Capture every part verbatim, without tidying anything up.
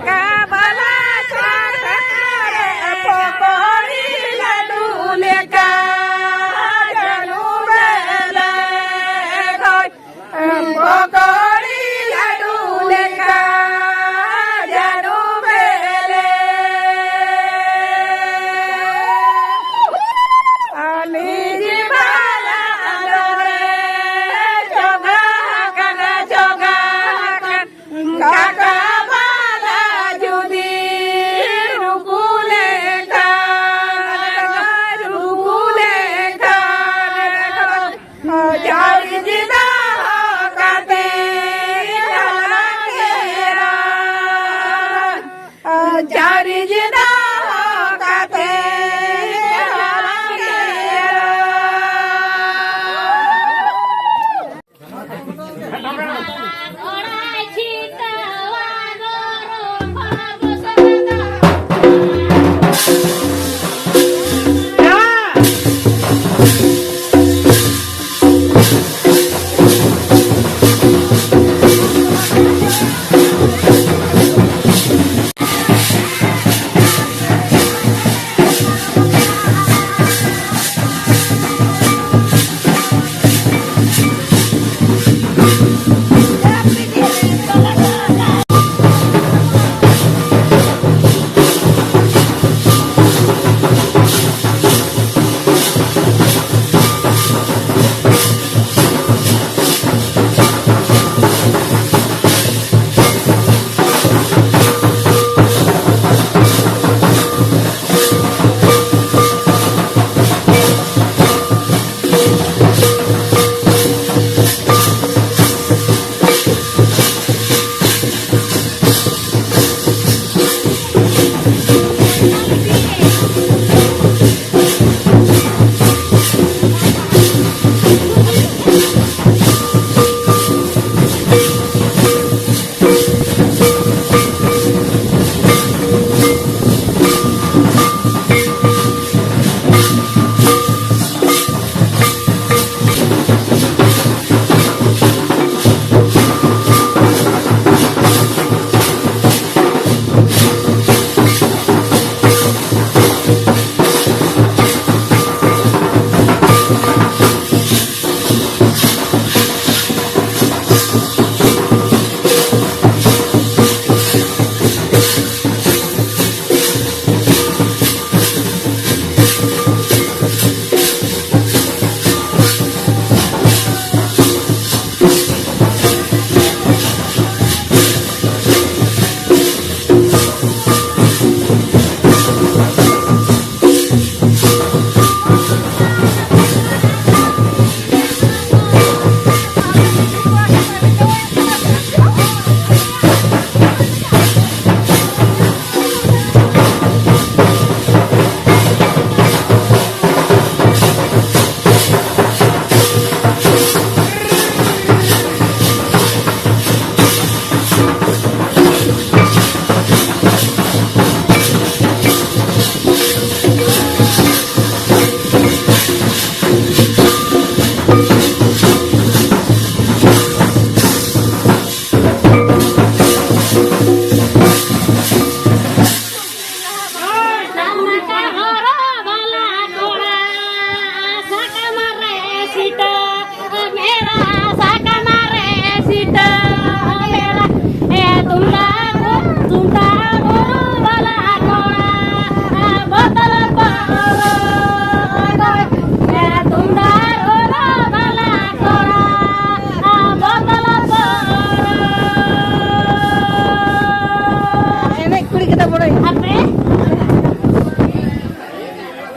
ᱠᱟᱵᱟᱞᱟ ᱪᱷᱟᱛᱟ ᱨᱮ ᱯᱚᱠᱚᱲᱤ ᱞᱟᱹᱰᱩ ᱞᱮᱠᱟ ᱡᱟᱹᱱᱩᱢ ᱵᱮᱞᱮ ᱠᱷᱚᱭ᱾ ᱯᱚᱠᱚᱲᱤ ᱞᱟᱹᱰᱩ ᱞᱮᱠᱟ ᱡᱟᱹᱱᱩᱢ ᱵᱮᱞᱮ᱾ ᱟᱹᱞᱤᱧ ᱵᱟᱞᱟ ᱟᱞᱚ ᱨᱮ ᱪᱚᱸᱜᱟ ᱟᱠᱟᱱᱟ, ᱪᱚᱸᱜᱟ ᱟᱠᱟᱱᱟ᱾ ᱠᱟᱠᱟ ᱵᱟᱞᱟ ᱡᱩᱫᱤ ᱨᱩᱠᱩ ᱞᱮᱠᱷᱟᱱ, ᱨᱩᱠᱩ ᱞᱮᱠᱷᱟᱱ, ᱪᱟᱹᱨᱤ ᱡᱤᱫᱟ ᱠᱟᱛᱮ ᱦᱟᱞᱟᱝ ᱮᱨᱟ, ᱪᱟᱹᱨᱤ ᱡᱤᱫᱟ ᱠᱟᱛᱮ ᱦᱟᱞᱟᱝ ᱮᱨᱟ᱾ ᱥᱟᱢᱟᱠᱟ ᱦᱚᱨᱚᱜ ᱵᱟᱞᱟ ᱠᱚᱲᱟ, ᱥᱟᱠᱟᱢ ᱨᱮ ᱥᱤᱴᱟᱹ, ᱢᱮᱨᱟ ᱥᱟᱠᱟᱢ ᱨᱮ ᱥᱤᱴᱟᱹ, ᱢᱮᱨᱟ, ᱮ, ᱛᱩᱢᱫᱟᱜ ᱨᱩ, ᱛᱩᱢᱫᱟᱜ ᱨᱩ ᱵᱟᱞᱟ ᱠᱚᱲᱟ, ᱵᱚᱛᱚᱞ ᱯᱟᱹᱣᱨᱟᱹ, ᱮ, ᱛᱩᱢᱫᱟᱜ ᱨᱩ ᱵᱟᱞᱟ ᱠᱚᱲᱟ, ᱵᱚᱛᱚᱞ ᱯᱟᱹᱣᱨᱟᱹ᱾ ᱮᱱᱮᱡ ᱠᱩᱲᱤ ᱠᱚᱫᱚ ᱵᱚᱲᱚᱭ᱾ ᱟᱯᱮ?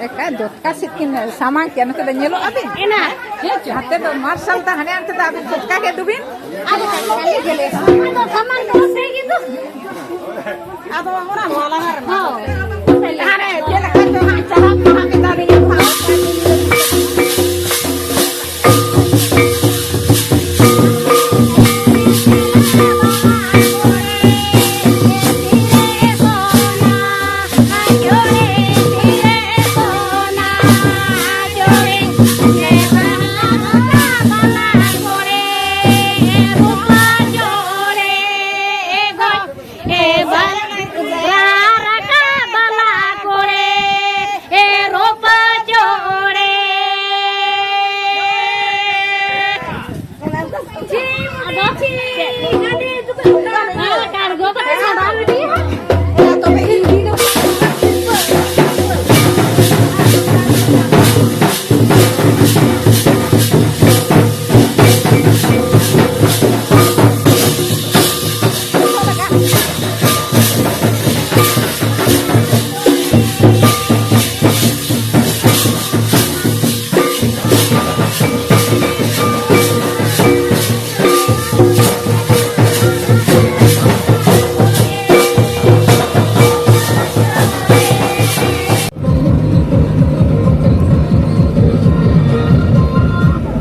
ᱮᱠᱟ ᱫᱚᱛᱠᱟ ᱥᱮᱫ ᱠᱤᱱ ᱥᱟᱢᱟᱝ ᱠᱮᱫ, ᱱᱚᱛᱮ ᱫᱚ ᱧᱮᱞᱚᱜ ᱟᱹᱵᱤᱱ? ᱮᱱᱟ᱾ ᱦᱟᱱᱛᱮ ᱫᱚ ᱢᱟᱨᱥᱟᱞ ᱫᱟ, ᱦᱟᱱᱮ ᱦᱟᱱᱛᱮ ᱫᱚ ᱟᱹᱵᱤᱱ ᱫᱚᱛᱠᱟ ᱠᱮᱫ ᱫᱚᱵᱤᱱ᱾ ᱟᱫᱚ ᱥᱟᱢᱟᱝ ᱫᱚ ᱥᱮ ᱜᱮ ᱫᱚ᱾ ᱟᱫᱚ ᱚᱱᱟ ᱢᱟᱞᱟ ᱨᱮ᱾ ᱦᱳᱭ᱾ ᱦᱟᱱᱮ ᱪᱮᱫ ᱞᱮᱠᱟ ᱪᱚ ᱦᱟᱸᱜ ᱪᱟᱞᱟᱜ ᱠᱟᱱᱟ ᱢᱮᱛᱟ ᱞᱤᱧᱟ ᱦᱟᱸᱜ᱾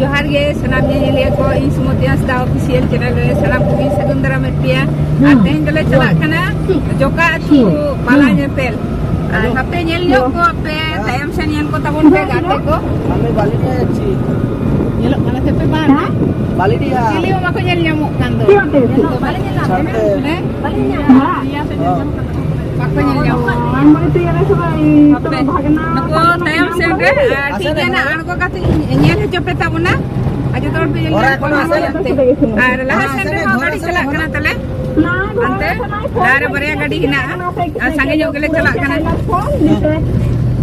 ᱡᱚᱦᱟᱨ ᱜᱮ ᱥᱟᱱᱟᱢ ᱧᱮᱧᱮᱞᱤᱭᱟᱹ ᱠᱚ, ᱤᱧ ᱥᱩᱢᱚᱛᱤ ᱦᱟᱸᱥᱫᱟ official channel ᱨᱮ ᱥᱟᱱᱟᱢ ᱠᱚᱜᱮᱧ ᱥᱟᱹᱜᱩᱱ ᱫᱟᱨᱟᱢᱮᱫ ᱯᱮᱭᱟ᱾ ᱟᱨ ᱛᱮᱦᱮᱧ ᱫᱚᱞᱮ ᱪᱟᱞᱟᱜ ᱠᱟᱱᱟ ᱡᱚᱠᱟ ᱟᱹᱛᱩ ᱵᱟᱞᱟ ᱧᱮᱯᱮᱞ᱾ ᱟᱨ ᱦᱟᱯᱮ ᱧᱮᱞ ᱧᱚᱜ ᱠᱚᱣᱟ ᱯᱮ, ᱛᱟᱭᱚᱢ ᱥᱮᱱ ᱧᱮᱞ ᱠᱚ ᱛᱟᱵᱚᱱ ᱯᱮ ᱜᱟᱛᱮ ᱠᱚ᱾ ᱟᱞᱮ ᱵᱟᱞᱤ ᱧᱮᱞ ᱪᱮᱫ? ᱧᱮᱞᱚᱜ ᱠᱟᱱᱟ ᱥᱮ ᱯᱮ ᱵᱟᱝ? ᱵᱟᱞᱤ ᱰᱤᱦᱟ᱾ ᱪᱤᱞᱤ ᱦᱚᱸ ᱵᱟᱠᱚ ᱧᱮᱞ ᱧᱟᱢᱚᱜ ᱠᱟᱱ ᱫᱚ᱾ ᱵᱟᱞᱮ ᱧᱮᱞ ᱧᱟᱢ ᱥᱟᱱᱛᱮ᱾ ᱠᱟᱱᱟ᱾ ᱦᱮᱸ? ᱵᱟᱞᱮ ᱧᱮᱞ ᱧᱟᱢ ᱠᱟᱱᱟ᱾ ᱵᱟᱠᱚ ᱧᱮᱞ ᱧᱟᱢᱚᱜ ᱠᱟᱱᱟ᱾ ᱦᱟᱯᱮ, ᱱᱩᱠᱩ ᱛᱟᱭᱚᱢ ᱥᱮᱫ ᱨᱮ, ᱟᱨ ᱴᱷᱤᱠ ᱜᱮᱭᱟ ᱱᱟᱜ, ᱟᱬᱜᱚ ᱠᱟᱛᱮ ᱧᱮᱞ ᱦᱚᱪᱚ ᱯᱮ ᱛᱟᱵᱚᱱᱟ᱾ ᱟᱨ ᱡᱚᱛᱚ ᱦᱚᱲ ᱯᱮ ᱧᱮᱞ ᱧᱟᱢ ᱠᱚᱣᱟ ᱦᱟᱱᱛᱮ᱾ ᱟᱨ ᱞᱟᱦᱟ ᱥᱮᱫ ᱨᱮᱦᱚᱸ ᱜᱟᱹᱰᱤ ᱪᱟᱞᱟᱜ ᱠᱟᱱᱟ ᱛᱟᱞᱮ, ᱦᱟᱱᱛᱮ ᱞᱟᱦᱟ ᱨᱮ ᱵᱟᱨᱭᱟ ᱜᱟᱹᱰᱤ ᱦᱮᱱᱟᱜᱼᱟ᱾ ᱟᱨ ᱥᱟᱸᱜᱮ ᱧᱚᱜ ᱜᱮᱞᱮ ᱪᱟᱞᱟᱜ ᱠᱟᱱᱟ᱾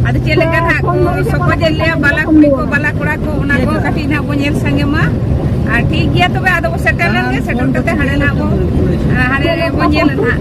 ᱟᱫᱚ ᱪᱮᱫ ᱞᱮᱠᱟ ᱱᱟᱦᱟᱜ ᱠᱚ ᱥᱚᱠᱚᱡ ᱮᱫ ᱞᱮᱭᱟ, ᱵᱟᱞᱟ ᱠᱩᱲᱤ ᱠᱚ, ᱵᱟᱞᱟ ᱠᱚᱲᱟ ᱠᱚ, ᱚᱱᱟ ᱠᱚ ᱠᱟᱹᱴᱤᱡ ᱱᱟᱦᱟᱜ ᱵᱚᱱ ᱧᱮᱞ ᱥᱟᱸᱜᱮ ᱢᱟ᱾ ᱟᱨ ᱴᱷᱤᱠ ᱜᱮᱭᱟ, ᱛᱚᱵᱮ ᱟᱫᱚ ᱵᱚ ᱥᱮᱴᱮᱨ ᱞᱮᱱ ᱜᱮ, ᱥᱮᱴᱮᱨ ᱠᱟᱛᱮ ᱦᱟᱸᱰᱮ ᱱᱟᱦᱟᱜ ᱵᱚ, ᱦᱟᱸᱰᱮ ᱵᱚᱱ ᱧᱮᱞᱟ ᱱᱟᱦᱟᱜ᱾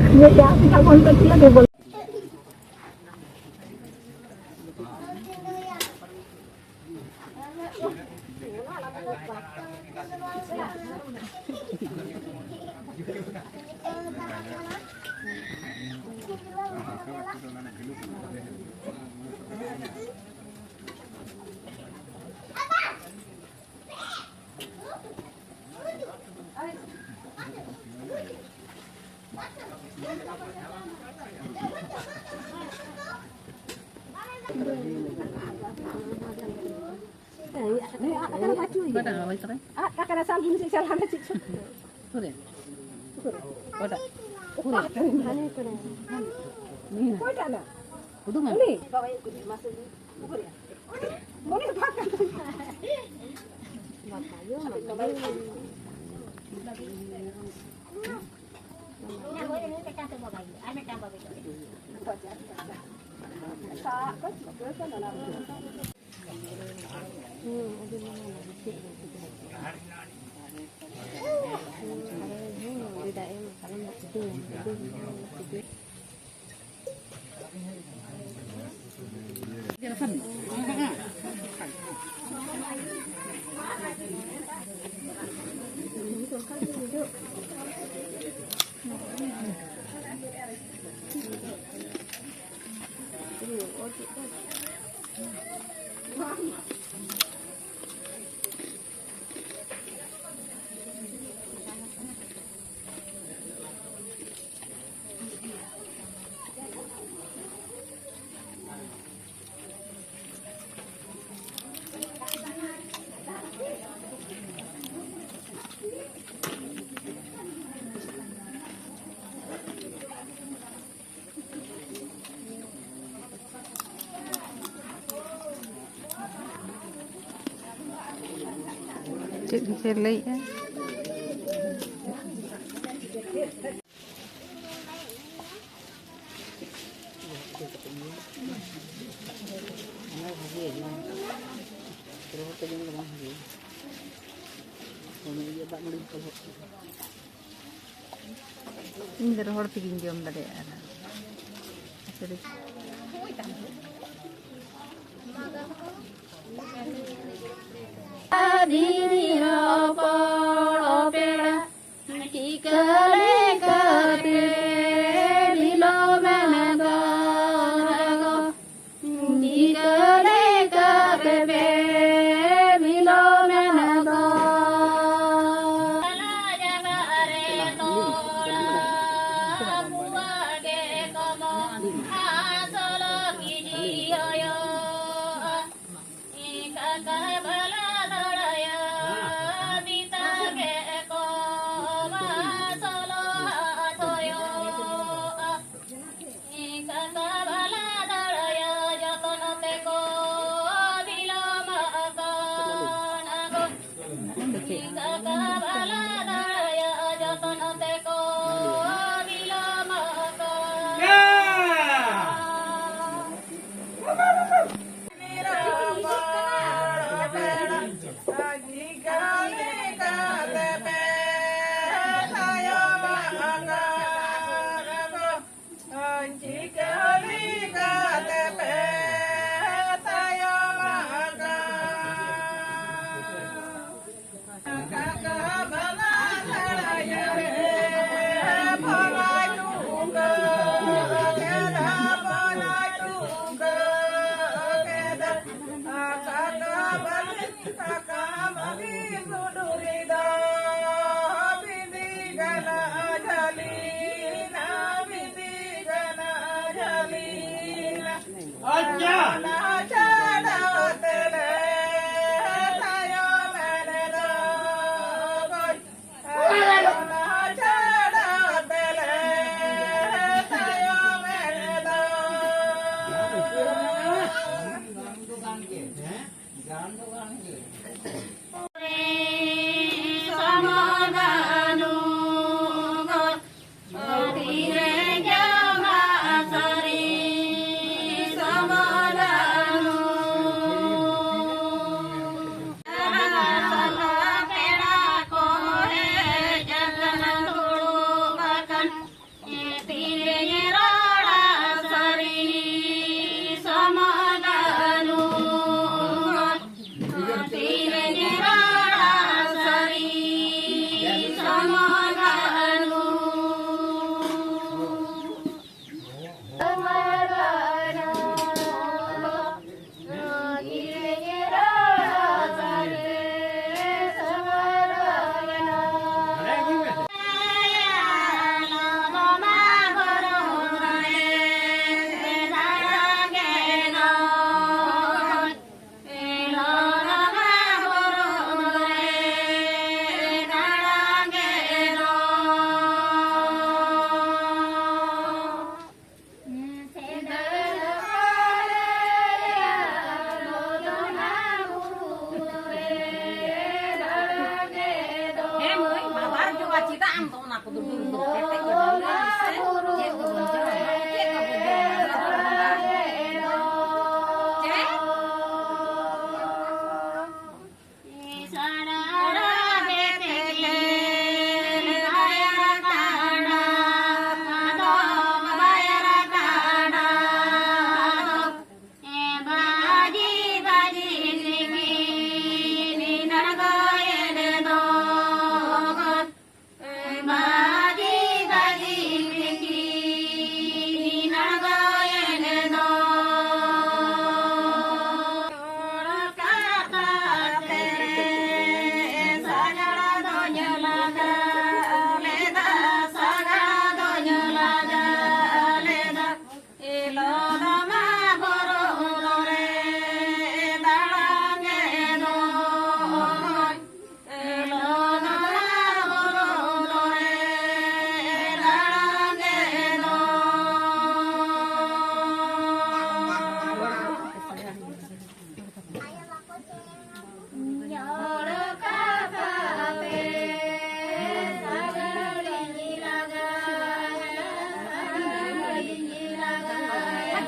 ᱚᱠᱟᱴᱟᱜ? ᱚᱠᱟᱴᱟᱜ? ᱦᱟᱱᱮ ᱠᱚᱨᱮ᱾ ᱱᱤᱭᱟᱹ? ᱚᱠᱚᱭᱴᱟᱜ ᱱᱟ? ᱩᱫᱩᱜ ᱢᱮ᱾ ᱩᱱᱤ? ᱩᱱᱤ ᱫᱚ ᱵᱟᱝ ᱠᱟᱱ ᱛᱟᱭᱟ᱾ ᱵᱟᱵᱟᱭᱳ, ᱵᱟᱵᱟᱭᱳ᱾ ᱥᱟᱵ ᱠᱚ ᱪᱤᱠᱟᱹ ᱠᱚ ᱱᱟᱱᱟ ᱨᱚᱠᱚᱢ᱾ ᱪᱮᱫ ᱯᱮ ᱞᱟᱹᱭᱮᱜᱼᱟ? ᱤᱧ ᱫᱚ ᱨᱚᱦᱚᱲ ᱛᱮᱜᱮᱧ ᱡᱚᱢ ᱫᱟᱲᱮᱭᱟᱜᱼᱟ᱾ ᱫᱷᱤᱨᱤ ᱦᱚᱯᱚᱱ ᱯᱮᱲᱟ, ᱪᱤᱠᱟᱹ ᱞᱮᱠᱟᱛᱮ ᱵᱤᱞᱚᱢᱮᱱ ᱫᱚ? ᱪᱤᱠᱟᱹ ᱞᱮᱠᱟᱛᱮ ᱯᱮ ᱵᱤᱞᱚᱢᱮᱱ ᱫᱚ?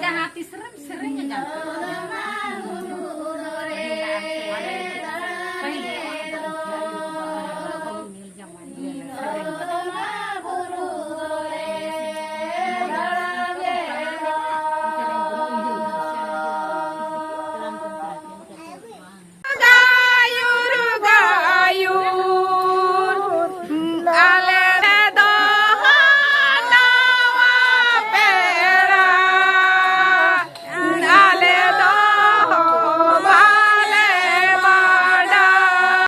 ᱡᱟᱦᱟᱸ ᱛᱤᱥ ᱨᱮᱢ ᱥᱮᱨᱮᱧᱟ ᱡᱟᱦᱟᱸ ᱛᱤᱥ ᱨᱮᱢ᱾ ᱜᱟᱭᱩᱨ, ᱜᱟᱭᱩᱨ, ᱟᱞᱮ ᱫᱚ ᱱᱟᱣᱟ ᱯᱮᱲᱟ, ᱟᱞᱮ ᱫᱚ ᱵᱟᱞᱮ ᱵᱟᱰᱟᱭ᱾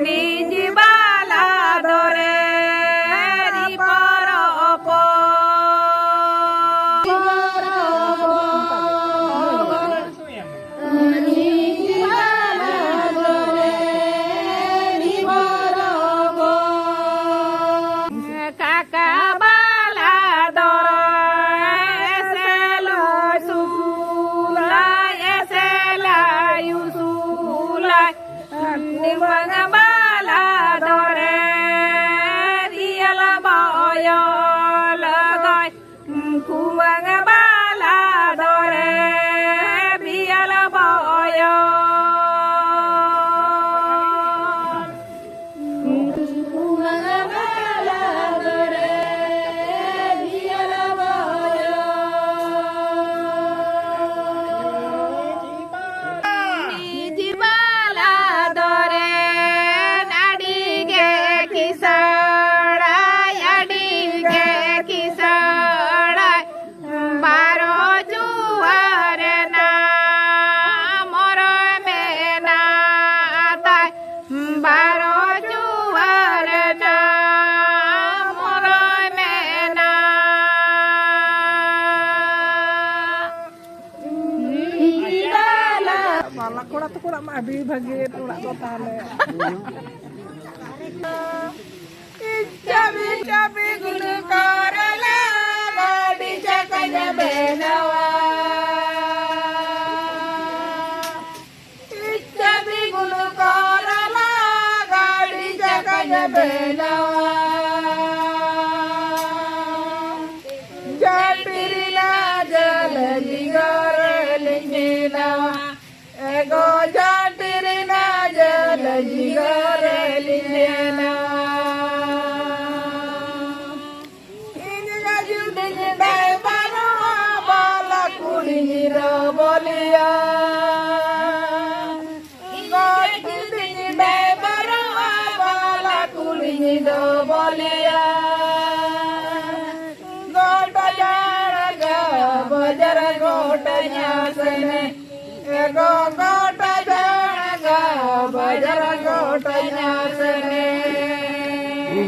ᱱᱤᱡ ᱵᱟᱞᱟ ᱫᱚᱨᱮ ᱨᱤᱯᱚᱨᱚᱯᱚ᱾ ᱠᱟᱠᱟ ᱵᱟᱞᱟ ᱫᱚᱨᱮ ᱮᱥᱮᱞ ᱩᱥᱩᱞᱟᱭ, ᱮᱥᱮᱞᱟᱭ ᱩᱥᱩᱞᱟᱭ᱾ ᱱᱤᱢᱟᱝ ᱵᱟᱞᱟ ᱫᱚᱨᱮ ᱨᱤᱭᱟᱞ ᱵᱚᱭᱚᱞ ᱜᱚᱭ᱾ ᱠᱩᱢᱟᱝ ᱵᱟᱞᱟ ᱫᱚᱨᱮ ᱵᱤᱭᱟᱞ ᱵᱚᱭᱚ᱾ ᱠᱩᱢᱟᱝ ᱵᱟᱞᱟ ᱫᱚᱨᱮ ᱵᱤᱭᱟᱞ ᱵᱚᱭᱚ᱾ ᱱᱤᱡ ᱵᱟᱞᱟ ᱫᱚᱨᱮ ᱟᱹᱰᱤ ᱜᱮ ᱠᱤᱥᱟᱹᱲᱟᱭ, ᱟᱹᱰᱤ ᱜᱮ ᱠᱤᱥᱟᱹᱲᱟᱭ᱾ ᱵᱟᱨᱚ ᱡᱩᱣᱟᱹᱨ ᱨᱮᱱᱟᱜ ᱢᱚᱨᱚᱭ ᱢᱮᱱᱟᱜ ᱛᱟᱭ᱾ ᱵᱟᱨᱚ ᱡᱩᱣᱟᱹᱨ ᱨᱮᱱᱟᱜ ᱢᱚᱨᱚᱭ ᱢᱮᱱᱟᱜ᱾ ᱵᱟᱞᱟ ᱠᱚᱲᱟ ᱛᱟᱠᱚ ᱚᱲᱟᱜ ᱢᱟ ᱟᱹᱰᱤ ᱵᱷᱟᱹᱜᱤ ᱚᱲᱟᱜ ᱫᱚ ᱛᱟᱦᱞᱮ᱾ ᱪᱟᱵᱤ, ᱪᱟᱵᱤ ᱜᱩᱞ ᱠᱚᱨᱟᱞᱟ, ᱵᱟᱹᱰᱤ ᱪᱟᱠᱟᱧ ᱵᱮᱱᱟᱣᱟ᱾ ᱪᱟᱵᱤ ᱵᱮᱱᱟᱣᱟ᱾ ᱡᱟᱹᱛᱤ ᱨᱮᱱᱟᱜ ᱡᱟᱞ ᱡᱤᱸᱜᱟ ᱨᱮ ᱞᱤᱧ ᱵᱮᱱᱟᱣᱟ᱾ ᱮᱜᱳ ᱡᱟᱹᱛᱤ ᱨᱮᱱᱟᱜ ᱡᱟᱞ ᱡᱤᱸᱜᱟ ᱨᱮ ᱞᱤᱧ ᱵᱮᱱᱟᱣᱟ᱾ ᱤᱧ ᱜᱟ ᱡᱩᱫᱤᱧ ᱰᱟᱭᱵᱟᱨᱚᱜᱼᱟ, ᱵᱟᱞᱟ ᱠᱩᱲᱤᱧ ᱨᱚᱵᱚᱞᱮᱭᱟ᱾ ᱜᱚᱴ ᱡᱩᱫᱤᱧ ᱰᱟᱭᱵᱟᱨᱚᱜᱼᱟ, ᱵᱟᱞᱟ ᱠᱩᱲᱤᱧ ᱨᱚᱵᱚᱞᱮᱭᱟ᱾ ᱜᱚᱴᱟ ᱡᱟᱲᱜᱟ ᱵᱟᱡᱟᱨ ᱜᱚᱴᱟ ᱧᱟᱥᱮᱱᱮ, ᱮᱜᱳ ᱜᱚᱴᱟ ᱡᱟᱲᱜᱟ ᱵᱟᱡᱟᱨ ᱜᱚᱴᱟ ᱧᱟᱥᱮᱱᱮ᱾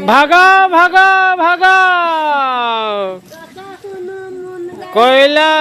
ᱵᱷᱟᱜᱟᱣ, ᱵᱷᱟᱜᱟᱣ, ᱵᱷᱟᱜᱟᱣ᱾ ᱠᱚᱭᱞᱟ